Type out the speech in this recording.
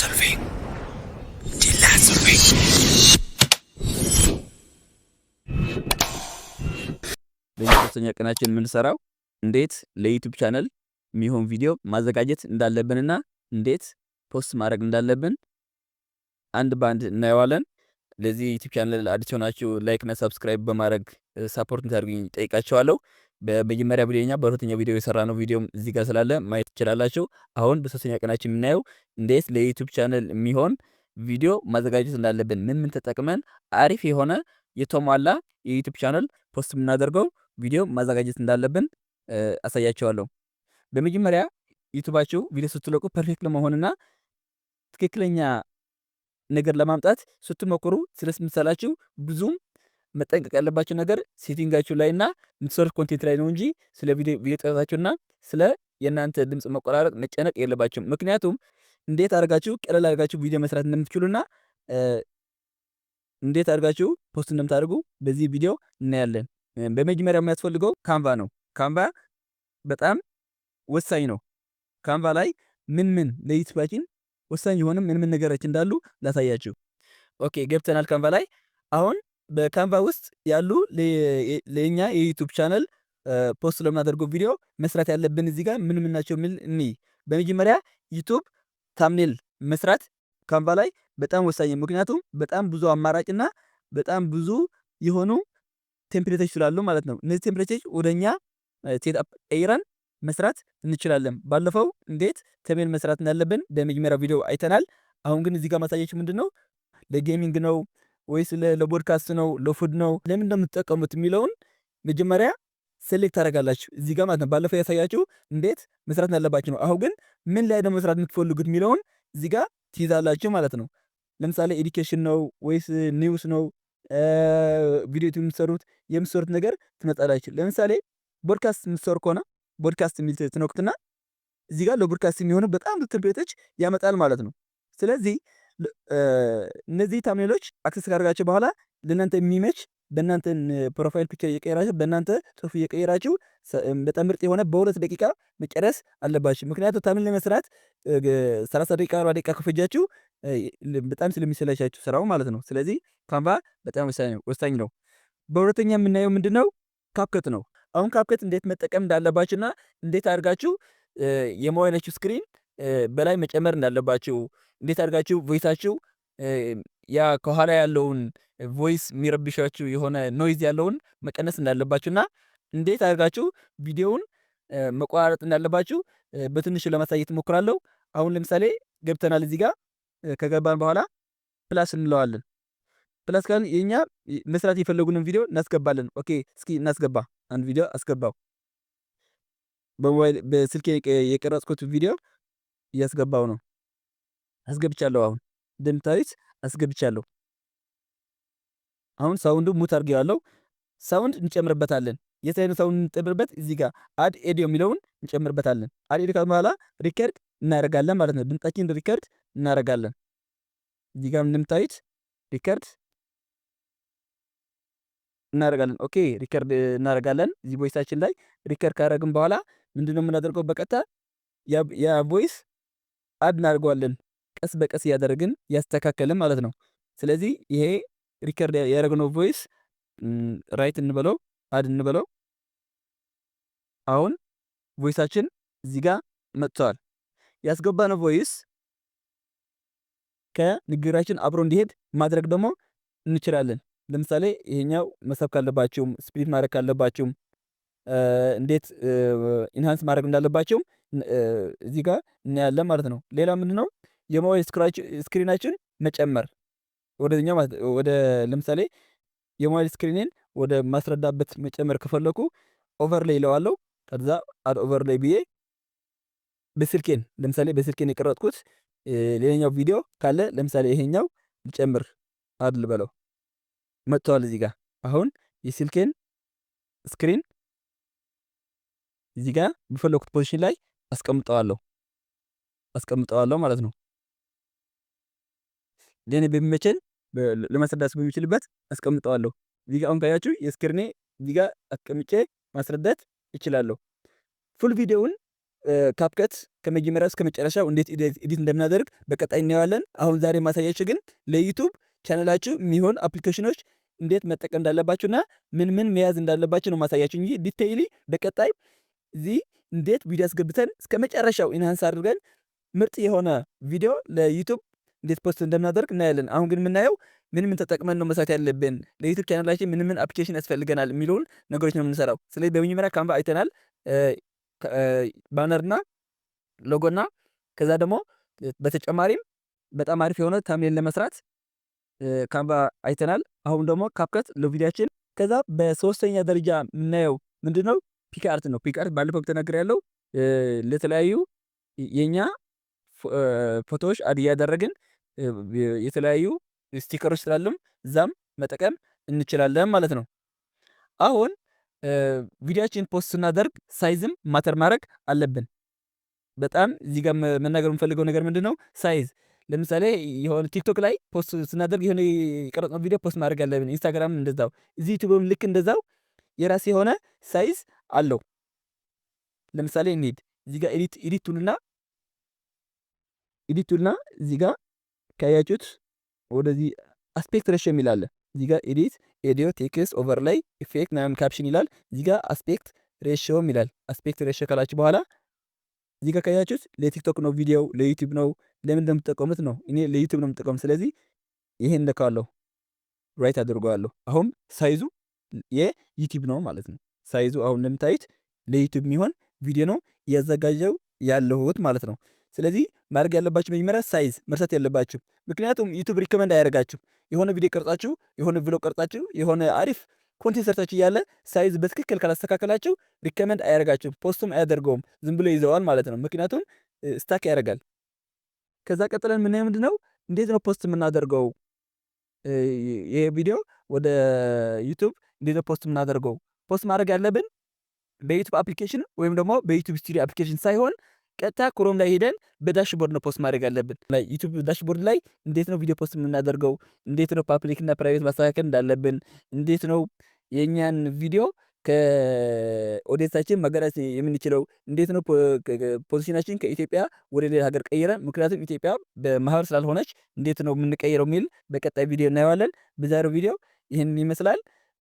Solving. ዲላ Solving. በዚህ ሶስተኛ ቀናችን የምንሰራው እንዴት ለ YouTube channel የሚሆን ቪዲዮ ማዘጋጀት እንዳለብንና እንዴት post ማድረግ እንዳለብን አንድ በአንድ እናየዋለን። ለዚህ YouTube channel አዲስ የሆናችሁ like እና subscribe በማድረግ support እንድታደርጉኝ ጠይቃችኋለሁ። በመጀመሪያ ቪዲዮኛ በሁለተኛው ቪዲዮ የሰራነው ቪዲዮም እዚህ ጋር ስላለ ማየት ትችላላችሁ። አሁን በሶስተኛ ቀናችን የምናየው እንዴት ለ YouTube channel የሚሆን ቪዲዮ ማዘጋጀት እንዳለብን፣ ምን ምን ተጠቅመን አሪፍ የሆነ የተሟላ የ YouTube channel post የምናደርገው ቪዲዮ ማዘጋጀት እንዳለብን አሳያችኋለሁ። በመጀመሪያ YouTube ኣችሁ ቪዲዮ ስትለቁ perfect ለመሆንና ትክክለኛ ነገር ለማምጣት ስትሞክሩ ስለምትሰላችሁ ብዙም መጠንቀቅ ያለባችሁ ነገር setting ኣችሁ ላይና የምትሰሩት content ላይ ነው እንጂ ስለ ቪዲዮ ጥራታችሁና ስለ የእናንተ ድምፅ መቆራረጥ መጨነቅ የለባችሁም። ምክንያቱም እንዴት አድርጋችሁ ቀለል አድርጋችሁ ቪዲዮ መስራት እንደምትችሉና እንዴት አድርጋችሁ post እንደምታደርጉ በዚህ ቪዲዮ እናያለን። በመጀመሪያ የሚያስፈልገው Canva ነው። Canva በጣም ወሳኝ ነው። Canva ላይ ምን ምን ለ YouTube ኣችን ወሳኝ የሆነ ምን ምን ነገሮች እንዳሉ ላሳያችሁ። Okay፣ ገብተናል Canva ላይ። አሁን በ Canva ውስጥ ያሉ ለኛ የ YouTube channel post ለምናደርገው ቪዲዮ መስራት ያለብን እዚህ ጋር ምን ምን ናቸው የሚል እኒ በመጀመሪያ YouTube thumbnail መስራት Canva ላይ በጣም ወሳኝ፣ ምክንያቱም በጣም ብዙ አማራጭና በጣም ብዙ የሆኑ template ኦች ስላሉ ማለት ነው። እነዚህ template ኦች ወደኛ setup ቀይረን መስራት እንችላለን። ባለፈው እንዴት thumbnail መስራት እንዳለብን በመጀመሪያው ቪዲዮ አይተናል። አሁን ግን እዚህ ጋር ማሳያችሁ ምንድን ነው፣ ለ gaming ነው ወይስ ለፖድካስት ነው፣ ለ food ነው፣ ለምን እንደምትጠቀሙት የሚለውን መጀመሪያ select ታደርጋላችሁ እዚህ ጋር ማለት ነው። ባለፈው ያሳያችሁ እንዴት መስራት እንዳለባችሁ ነው። አሁን ግን ምን ላይ ነው መስራት የምትፈልጉት የሚለውን እዚህ ጋር ትይዛላችሁ ማለት ነው። ለምሳሌ education ነው ወይስ news ነው ቪዲዮ የምትሰሩት ነገር ትመጣላችሁ። ለምሳሌ ቦድካስት የምትሰሩ ከሆነ ቦድካስት የሚል ትነኩትና እዚህ ጋር ለቦድካስት የሚሆኑ በጣም ብዙ template ኦች ያመጣል ማለት ነው። ስለዚህ እነዚህ thumbnail ኦች access ካደረጋችሁ በኋላ ለእናንተ የሚመች በእናንተን profile picture እየቀየራችሁ፣ በእናንተ ጽሁፍ እየቀየራችሁ በጣም ምርጥ የሆነ በ2 ደቂቃ መጨረስ አለባችሁ። ምክንያቱም thumbnail ለመስራት 30 ደቂቃ፣ 40 ደቂቃ ከፈጃችሁ በጣም ስለሚሰለቻችሁ ስራው ማለት ነው። ስለዚህ Canva በጣም ወሳኝ ነው። በሁለተኛ የምናየው ምንድነው? CapCut ነው። አሁን CapCut እንዴት መጠቀም እንዳለባችሁና እንዴት አድርጋችሁ የሞባይላችሁ screen በላይ መጨመር እንዳለባችሁ፣ እንዴት አድርጋችሁ voice ኣችሁ ያ ከኋላ ያለውን voice የሚረብሻችሁ የሆነ noise ያለውን መቀነስ እንዳለባችሁና እንዴት አድርጋችሁ ቪዲዮውን መቆራረጥ እንዳለባችሁ በትንሹ ለማሳየት እሞክራለሁ። አሁን ለምሳሌ ገብተናል። እዚህ ጋር ከገባን በኋላ plus እንለዋለን። Plus ካልን የኛ መስራት የፈለጉንን ቪዲዮ እናስገባለን። Okay፣ እስኪ እናስገባ። አንድ ቪዲዮ አስገባው። በሞባይል በስልኬ የቀረጽኩት ቪዲዮ እያስገባው ነው። አስገብቻለሁ። አሁን እንደምታዩት አስገብቻለሁ። አሁን sound ኡ mute አድርጌዋለሁ። Sound እንጨምርበታለን። የት ላይ ነው sound እንጨምርበት? እዚህ ጋር add audio የሚለውን እንጨምርበታለን። Add audio ካልን በኋላ record እናደርጋለን ማለት ነው። ድምጻችን record እናደርጋለን። እዚህ ጋር እንደምታዩት record እናደርጋለን። Okay፣ record እናደርጋለን። እዚህ voice ኣችን ላይ record ካደረግን በኋላ ምንድነው የምናደርገው? በቀጥታ ያ voice add እናደርገዋለን። ቀስ በቀስ እያደረግን እያስተካከልን ማለት ነው። ስለዚህ ይሄ record ያደረግነው voice right እንበለው፣ add እንበለው። አሁን voice ኣችን እዚህ ጋር መጥቷል። ያስገባነው voice ከንግግራችን አብሮ እንዲሄድ ማድረግ ደግሞ እንችላለን። ለምሳሌ ይሄኛው መሳብ ካለባችሁም፣ split ማድረግ ካለባችሁም፣ እንዴት enhance ማድረግ እንዳለባችሁም እዚህ ጋር እናያለን ማለት ነው። ሌላ ምንድነው? የሞባይል screen ኣችን መጨመር ወደኛው ማለት ወደ ለምሳሌ የሞባይል screen ኔን ወደ ማስረዳበት መጨመር ከፈለኩ overlay እለዋለሁ። ከዛ add overlay ብዬ በስልኬን ለምሳሌ በስልኬን የቀረጽኩት ሌላኛው ቪዲዮ ካለ ለምሳሌ ይሄኛው ልጨምር፣ add ልበለው፣ መጥቷል እዚህ ጋር። አሁን የስልኬን screen እዚህ ጋር በፈለኩት position ላይ አስቀምጠዋለሁ ማለት ነው። ለኔ በሚመቸን ለማስረዳት በሚችልበት አስቀምጠዋለሁ። እዚህ ጋር አሁን ካያችሁ የ screen ኔ እዚህ ጋር አስቀምጬ ማስረዳት እችላለሁ። Full ቪዲዮውን CapCut ከመጀመሪያው እስከ መጨረሻው እንዴት edit እንደምናደርግ በቀጣይ እናየዋለን። አሁን ዛሬ ማሳያችሁ ግን ለ YouTube ቻናላችሁ የሚሆን application ኖች እንዴት መጠቀም እንዳለባችሁና ምን ምን መያዝ እንዳለባችሁ ነው ማሳያችሁ እንጂ detaily በቀጣይ እዚህ እንዴት ቪዲዮ አስገብተን እስከ መጨረሻው enhance አድርገን ምርጥ የሆነ ቪዲዮ ለ YouTube እንዴት post እንደምናደርግ እናያለን። አሁን ግን የምናየው ምን ምን ተጠቅመን ነው መስራት ያለብን፣ ለ YouTube ቻናላችን ምን ምን application ያስፈልገናል የሚለውን ነገሮች ነው የምንሰራው። ስለዚህ በመጀመሪያ Canva አይተናል፣ banner ና logo ና ከዛ ደግሞ በተጨማሪም በጣም አሪፍ የሆነ thumbnail ለመስራት Canva አይተናል። አሁን ደግሞ CapCut ለቪዲዮአችን። ከዛ በሶስተኛ ደረጃ የምናየው ምንድነው? PicsArt ነው። PicsArt ባለፈው ተናግሬያለሁ። ለተለያዩ የኛ ፎቶዎች add እያደረግን የተለያዩ sticker ኦች ስላሉም እዛም መጠቀም እንችላለን ማለት ነው። አሁን ቪዲዮአችን post ስናደርግ size ም matter ማድረግ አለብን። በጣም እዚህ ጋር መናገር የምፈልገው ነገር ምንድነው? Size ለምሳሌ የሆነ TikTok ላይ post ስናደርግ የሆነ የቀረጽነው ቪዲዮ post ማድረግ አለብን። Instagram እንደዛው፣ እዚህ YouTube ም ልክ እንደዛው የራሴ የሆነ size አለው። ለምሳሌ እንሂድ፣ እዚህ ጋር edit tool ና እዚህ ጋር ካያችሁት ወደዚህ aspect ratio የሚል አለ። እዚህ ጋር edit፣ audio፣ text፣ overlay፣ effect ምናምን caption ይላል። እዚህ ጋር aspect ratio ይላል። Aspect ratio ካላችሁ በኋላ እዚህ ጋር ካያችሁት ለ TikTok ነው ቪዲዮው፣ ለ YouTube ነው፣ ለምን እንደምትጠቀሙት ነው። እኔ ለ YouTube ነው የምጠቀሙት። ስለዚህ ይሄን እነካዋለሁ፣ right አድርገዋለሁ። አሁን size ኡ የ YouTube ነው ማለት ነው። Size ኡ አሁን እንደምታዩት ለ YouTube የሚሆን ቪዲዮ ነው እያዘጋጀው ያለሁት ማለት ነው። ስለዚህ ማድረግ ያለባችሁ መጀመሪያ size መርሳት ያለባችሁ፣ ምክንያቱም YouTube recommend አያደርጋችሁ። የሆነ ቪዲዮ ቀርጻችሁ፣ የሆነ vlog ቀርጻችሁ፣ የሆነ አሪፍ content ሰርታችሁ እያለ size በትክክል ካላስተካከላችሁ recommend አያደርጋችሁም፣ post ኡም አያደርገውም፣ ዝም ብሎ ይዘዋል ማለት ነው። ምክንያቱም stuck ያደርጋል። ከዛ ቀጥለን የምናየው ምንድነው? እንዴት ነው post የምናደርገው? ይሄ ቪዲዮ ወደ YouTube እንዴት ነው post የምናደርገው? Post ማድረግ ያለብን በ YouTube application ወይም ደግሞ በ YouTube Studio application ሳይሆን ቀጥታ Chrome ላይ ሄደን በ dashboard ነው post ማድረግ ያለብን። YouTube dashboard ላይ እንዴት ነው ቪዲዮ post የምናደርገው፣ እንዴት ነው public እና private ማስተካከል እንዳለብን፣ እንዴት ነው የእኛን ቪዲዮ ከ audience ኣችን መገናኘት የምንችለው፣ እንዴት ነው position ኣችን ከኢትዮጵያ ወደ ሌላ ሀገር ቀይረን፣ ምክንያቱም ኢትዮጵያ በማህበር ስላልሆነች እንዴት ነው የምንቀይረው የሚል በቀጣይ ቪዲዮ እናየዋለን። በዛሬው ቪዲዮ ይህን ይመስላል።